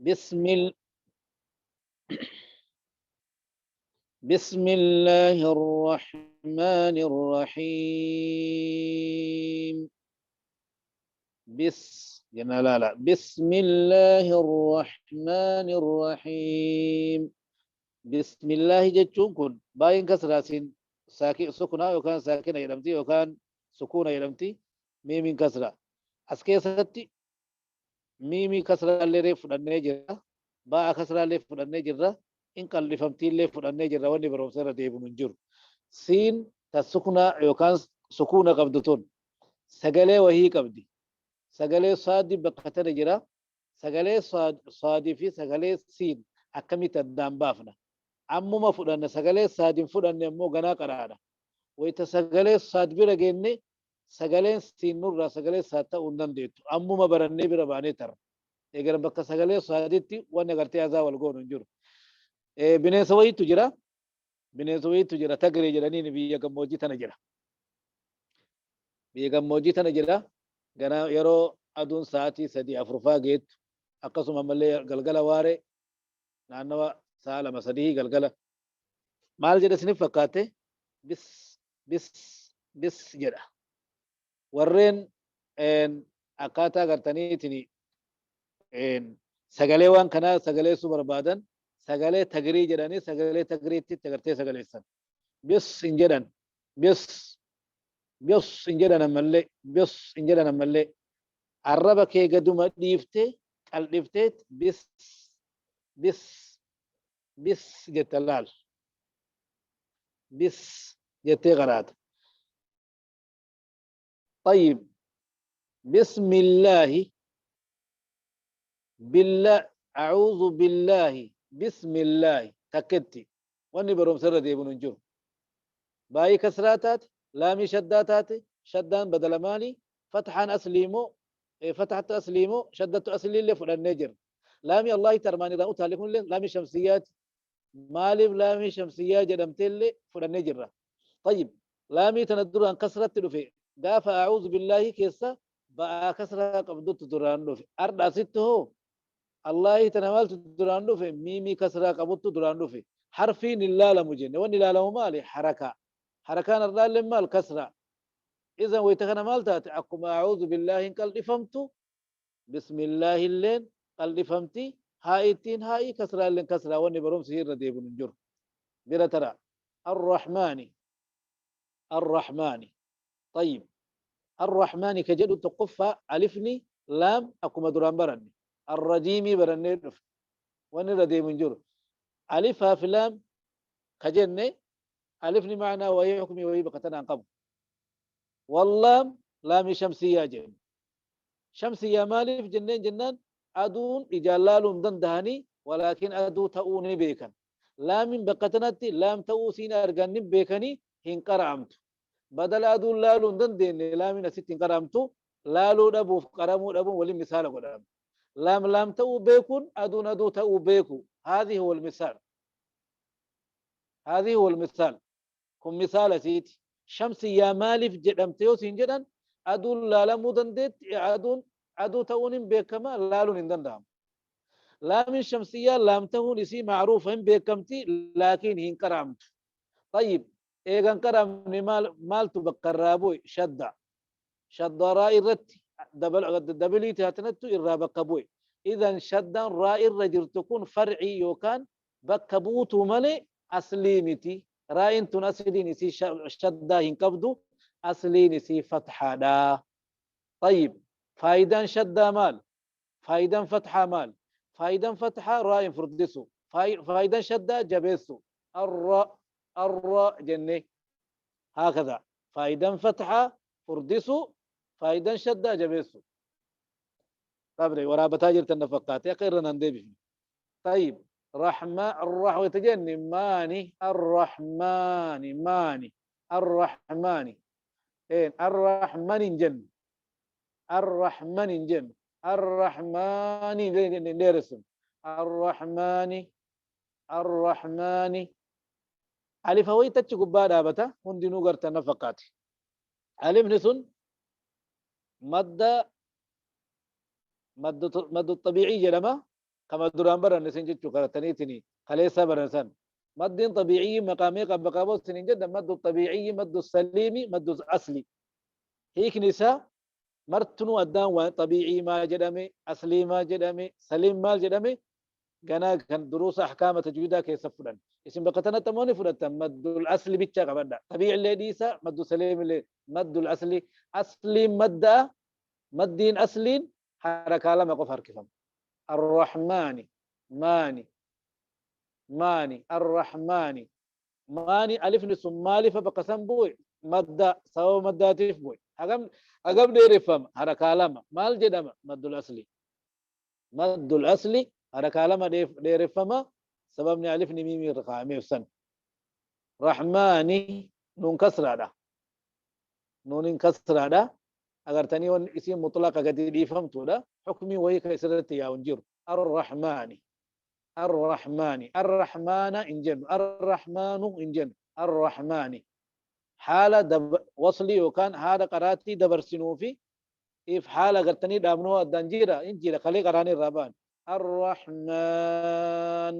Bismil بسم الله الرحمن الرحيم. بس لا لا، بسم الله الرحمن الرحيم. بسم الله jechuun kun baay'een kasraasin sukunaa yookaan saakina jedhamti yookaan sukuuna jedhamti. Miimiin kasra as keessatti miimii kasraallee fudhannee jirra, ba'a kasraallee fudhannee jirra, in qal'ifamtiillee fudhannee jirra. Wanni barumsa irra deebinu hin jiru. Siin ta suknaa yookaan sukuuna qabdu tun sagalee wahii qabdi. Sagalee saadi bakka tana jira. Sagalee saadii fi sagalee siin akkamitti addaan baafna? Ammuma fudhanna. Sagalee saadiin fudhanne ammoo ganaa qaraadha. Wayita sagalee saad bira geenne, sagaleen siin nurraa sagalee saad ta'uu hin dandeettu. Ammuma barannee bira baanee tarra. Egaa bakka sagalee saaditti wanni agartee azaa wal goonu hin jiru. Bineensa wayiitu jira. Bineensa wayiitu jira. Tagree jedhaniin biyya gammoojjii tana jira. Biyya gammoojjii tana jira. Gana yeroo aduun sa'aatii 3 4 faa geettu, akkasuma ammallee galgala waaree naannawa sa'a 2 3 galgala, maal jedha isiniif fakkaate? Bis bis bis jedha. Warreen akkaataa gartaniitiin sagalee waan kanaa sagaleessuu barbaadan, sagalee tagrii jedhanii sagalee tagriitti agartee sagaleessan. Bis hin jedhan, bis bis hin jedhan ammallee, bis hin jedhan ammallee. Arraba kee gaduma dhiiftee qal'iftee bis bis bis jetta. Laal, bis jettee qaraata. طيب، بسم الله، بالله، أعوذ بالله، بسم الله takketti. Wanni barumsa irra deebinu hin jiru. Baay'ee kasraa taate, laamii shaddaa taate, shaddaan badala maali? Fatxaan aslii moo, fatxatu aslii moo, shaddatu aslii illee fudhannee jirra. Laamii Allahi tarmaan irraa utaalle kunillee laamii shamsiyyaati. Maaliif laamii shamsiyyaa jedhamtee illee fudhannee jirra. طيب، laamii tana duraan kasratti dhufe. Gaafa أعوذ بالله keessa ba'aa kasraa qabdutti duraan dhufe. Ardha asitti hoo Allahi tana maaltu duraan dhufe? Miimii kasraa qabuttu duraan dhufe. Harfiin hin laalamu jenne. Wanni ilaalamu maali? Harakaa. Harakaan ardhaallee maal? Kasraa. إذن wayta kana maal taate? Akkuma أعوذ بالله hin qal'ifamtu, بسم الله illeen qal'ifamti. Haa ittiin haa'ii, kasraa illeen kasraa. Wanni barumsi irra deebinu hin jiru. Bira tara. الرحمن الرحمن. طيب، الرحمن ka jedhu tokkoffaa alifni laam akkuma duraan baranne الرجيم barannee dhufe. Wanni irra deemu hin jiru. Alifaa fi laam ka jenne, alifni معنى wayii, hukmii wayii bakka tanaan qabu. واللام laami shamsiyyaa jenne. Shamsiyyaa maaliif jenneen jennaan, aduun ijaan laaluu hin dandahanii, ولكن aduu ta'uu ni beekan. Laamin bakka tanatti laam ta'uu siin argan ni beekanii hin qara'amtu. Badala aduun laaluu hin dandeenye, laamin asitti hin qara'amtu. Laaluu dhabuuf qaramuu dhabuun waliin misaala godhama. Laam laam ta'uu beekuun aduun aduu ta'uu beeku. هذه هو المثال، هذه هو المثال. Kun misaala siiti. Shamsiyyaa maaliif jedhamte yoo siin jedhan, aduun laalamuu dandeetti, aduun aduu ta'uun hin beekama, laaluun hin danda'amu. Laamin shamsiyyaa laam ta'uun isii معروفة, hin beekamti, لكن hin qaramtu. طيب، eegan qaramne maal maaltu bakka irraa bu'e? Shadda. Shadda raa irratti dabilii taatanattu irraa bakka bu'e. إذن shaddaan raa irra jirtu kun farcii yookaan bakka buutuu malee aslii miti. Raa'iin tun asliin isii shaddaa hin qabdu, asliin isii fatxaadha. طيب، faayidaan shaddaa maal? Faayidaan fatxaa maal? Faayidaan fatxaa raa'in furdisu, faayidaan shaddaa jabeessu. Arra arra jenne هكذا. Faayidaan fatxaa furdisu, faayidaan shaddaa jabeessu. Qabre waraabataa jirtan na fakkaate, akka irra nan deebifne. طيب، رحمة الرحمة jenne maani, الرحمن maani, الرحمن الرحمن jenne, الرحمن jenne, الرحمن dheeressun. الرحمن الرحمن. Alifa wayii tachi gubbaa dhaabata, hundinuu gartan na fakkaate. Alifni sun madda مد طبيعي jedhama. Kama duraan baranne isin jechuu qarataniitini kaleessaa baran san. Maddiin xabiiciyyi maqaa meeqa maqaa isiniin jedha? Maddu xabiiciyyi, maddu saliimi, maddu asli. Hiikni isaa martinuu addaan waan xabiicii maa jedhame, aslii maa jedhame, saliim maal jedhame, ganaa kan duruusa ahkaama tajwiidaa keessa fudhan. Isin bakka tanatti ammoo ni fudhattan, maddul asli bicha qabadha. Xabiicillee dhiisa, maddu saliimillee. Maddul asli, asliin maddaa, maddiin asliin harakaa lama qofa harkifama. Arrahmaani, maani, maani, arrahmaani, maani. Alifni sun maalifa bakka san bu'e? Madda, sababa maddaatiif bu'e. Hagam hagam dheereffama? Harakaa lama. Maal jedhama? Maddul asli. Maddul asli harakaa lama dheereffama. Sababni alifni miimii irra kaa'ameef san. Rahmaani, nuun kasraadha, nuunin kasraadha. Agartanii, wanni isiin mutlaqa, gadi dhiifamtuudha, hukmii wayii ka isirratti yaa'u hin jiru. Arrahmaani, arrahmaani, arrahmaana hin jennu, arrahmaanu hin jennu. Arrahmaani haala waslii yookaan haala qaraatii dabarsinuu fi if haala agartanii dhaabnuu addaan jira hin jira. Kalee qaraanii irraa ba'an. Arrahmaan,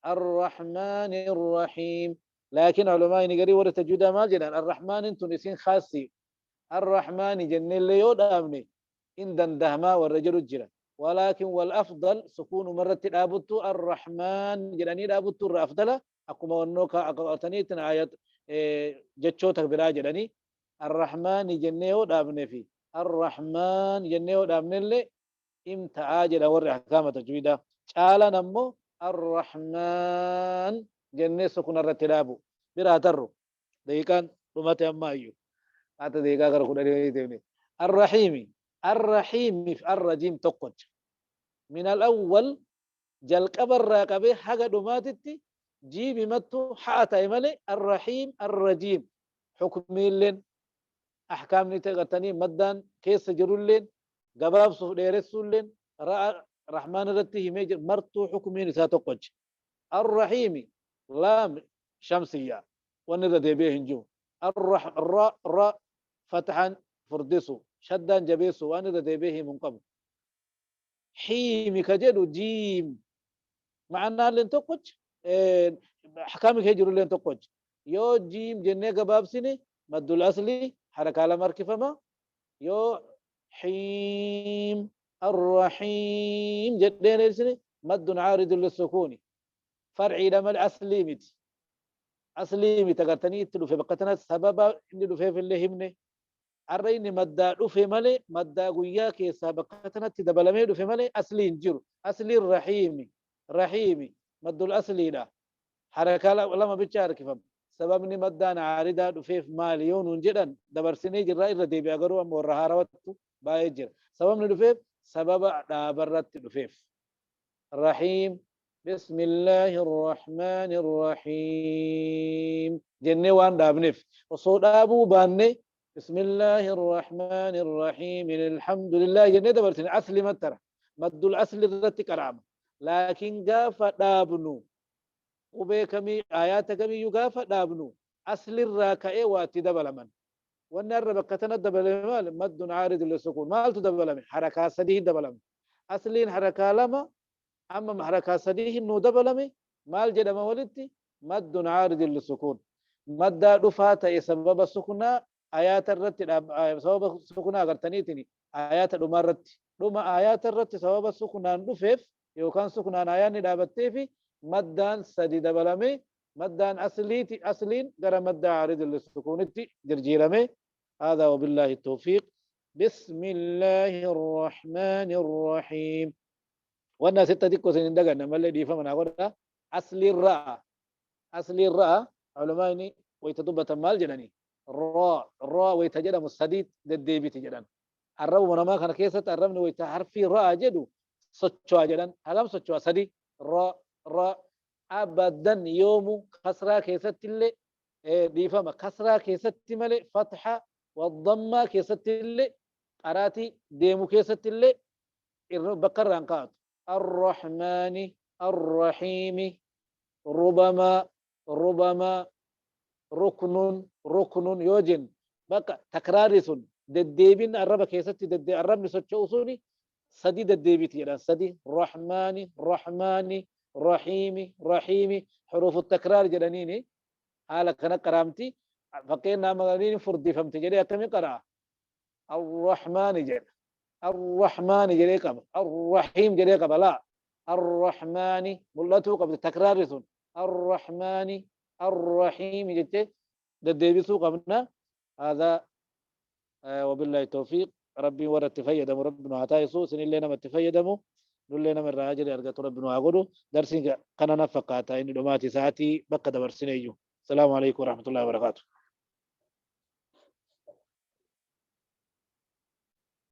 arrahmaan irrahiim. Laakiin ulamaa garii warra tajwiidaa maal jedhan? Arrahmaanin tun isin khaassi, arrahmaani jennellee yoo dhaabne in dandahmaa warra jedhu jira. Walaakin wal afdal sukuunuma irratti dhaabuttu, arrahmaan jedhanii dhaabuttu irra afdala. Akkuma wannoo qabataniitin ayat jechoota biraa jedhanii, arrahmaani jennee yoo dhaabne fi arrahmaan jennee yoo dhaabnellee imta'aa jedha warri ahkaama tajwiidaa. Caalaan ammoo arrahmaan jennee sukuna irratti dhaabu biraa tarru. Daqiiqaan dhumate amma iyyuu haata daqiiqaa gara 10 deemne. Arrahiimi, arrahiimi fi arrajiim tokkocha. Min al-awwal, jalqaba irraa qabee haga dhumaatitti jiimi mattu ha'a ta'e malee, arrahiim, arrajiim, hukmiilleen, ahkaamni gartanii maddaan keessa jirulleen, gabaabsuuf dheeressuulleen, ra'a rahmaan irratti himee jira, martuu hukmiin isaa tokkocha. Arrahiimi, laam shamsiyya, wanni irra deebi'ee hin jiru. Ra, ra fathan furdisu, shaddaan jabeessu, waan irra deebi'ee himu hin qabu. Hiimi ka jedhu jiim ma'anaalleen tokkocha, ahkaami kee jirulleen tokkocha. Yoo jiim jennee gabaabsine, maddul asli, harakaa lama harkifama. Yoo hiim, arrahiim jedhee dheersine, maddun caaridun lissukuuni, farciidha malee aslii miti. Aslii miti agartanii itti dhufe. Bakka tana sababa inni dhufeef illee himne. Har'a inni maddaa dhufe malee, maddaa guyyaa keessaa bakka tanatti dabalamee dhufe malee aslii hin jiru. Asliin rahiimi, rahiimi maddul asliidha, harakaa lama bicha harkifama. Sababni maddaan caaridaa dhufeef maali yoo nuun jedhan, dabarsinee jirraa, irra deebi'a. Garuu amma warra haarawattu baay'ee jira. Sababni dhufeef sababa dhaabarratti dhufeef. Rahiim, bismillaahi arrahmaani arrahiim jennee waan dhaabneef. Osoo dhaabuu baanne, bismillaahi arrahmaani arrahiim, alhamdulillah jennee dabarsine, asli mattara, maddul asli irratti qara'ama. Laakiin gaafa dhaabnu, qubee kamii, aayaata kamiyyuu gaafa dhaabnu, aslirraa ka'ee waa itti dabalaman. Wanni har'a bakka tana dabalame maal? Maddun caaridun lissukuun. Maaltu dabalame? Harakaa sadii dabalame. Asliin harakaa lama, amma harakaa sadii nuu dabalame. Maal jedhama walitti? Maddun caaridun lissukuun, maddaa dhufaa ta'e sababa suknaa ayaata irratti, sababa suknaa agartaniitiin ayaata dhumaa irratti, dhuma ayaata irratti sababa suknaan dhufeef yookaan suknaan ayaanni dhaabatteefi maddaan sadi dabalame. Maddaan asliiti, asliin gara maddaa caaridun lissukuunitti jirjiirame. هذا وبالله التوفيق. بسم الله الرحمن الرحيم. وانا ستة ديكو سنين دقنا مالي دي فمنا قولها. أصلي الراء، أصلي الراء، علماء ويتدبة مال جناني راء راء ويتجدم السديد دديبي جدان الرب ونما كان كيسة الرب ويتحرفي راء جدو socho'a jedhan. Hagam socho'a? Sadi. Ra, ra. Abadan yoomu kasraa keessatti illee, dhiifama, kasraa keessatti malee fatha waddammaa keessatti illee, qaraatii deemu keessatti illee bakka irraan kaa'atu. Arrahmaani, arrahiimi, rubamaa, rubamaa, ruknun, ruknun yoo jennu, bakka takraarri sun, deddeebiin arraba keessatti, arrabni socho'u suni. Sadi deddeebiti jedhan. Sadi rahmaani, rahmaani, rahiimi, rahiimi, xuruufu takraar jedhaniini haala kana qaraamti. Fakkeenyaa magariin furdifamte jedhee akkami qara'a? Arrahmaani jedha. Arrahmaani jedhee qaba. Arrahiim jedhee qaba. Laa, arrahmaani mul'atuu qabdi takraarri sun. Arrahmaani, arrahiimi jettee deddeebisuu qabna. Haadaa wabillahi tawfiiq. Rabbiin warra itti fayyadamu Rabbi nu haa taasisu. Isinillee nama itti fayyadamu, nullee nama irraa ajrii argatu Rabbi nu haa godhu. Darsiin kana na fakkaata. Inni dhumaati sa'aatii bakka dabarsineeyyu. Salaamu alaikum warahmatullahi wabarakaatu.